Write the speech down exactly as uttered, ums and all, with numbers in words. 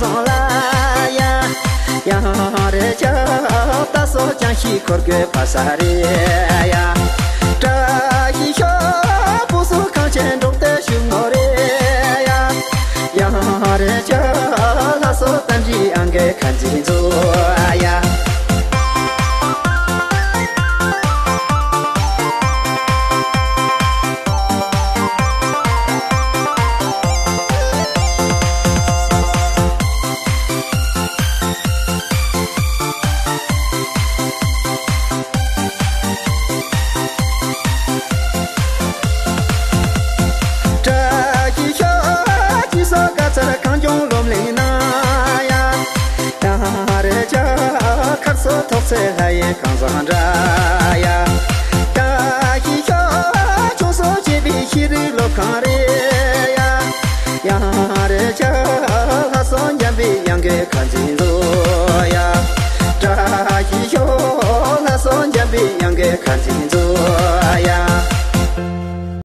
སོང་ལ་ཡ། ཡང་རེ་ཆ་ད་སོ་ཅང་ཤི་འཁོར་གོས་ཕ་ས་རེ་ཡ། བཀྲ་ཤིས་ཤོག་བུ་སུ་གང་ཆེན་འགྲོགས་ཏེ་ཞུ་ངོ་རེ་ཡ། ཡང་རེ་ཆ་ལྷ་སོ་ཏན་ཅི་ཨང་གེ་ཁ་འཛིན་ཚོ་ཡ། བཀྲ་ཤིས་ཤོག་ཅི་སོ་ག་ཚར་གང་བྱུང་སློབ་གླིང་ན་ཡ། ཡང་རེ་ཆ་ཁར་སོ་ཐོག་ཚེ་ལྷ་ཡི་གང་བཟང་འདྲ་ཡ། བཀྲ་ཤིས་ཤོག་ཆུང་སོ་བྱེད་པའི་ཤེས་རིག་སློབ་ཁང་རེ་ཡ། ཡང་རེ་ཆ་ལྷ་སོ་འཇམ་པའི་དབྱངས་ཀྱི་ཁ་འཛིན་ཚོ་ཡ། བཀྲ་ཤིས་ཤོག་ལྷ་སོ་འཇམ་པའི་དབྱངས་ཀྱི་ཁ་འཛིན་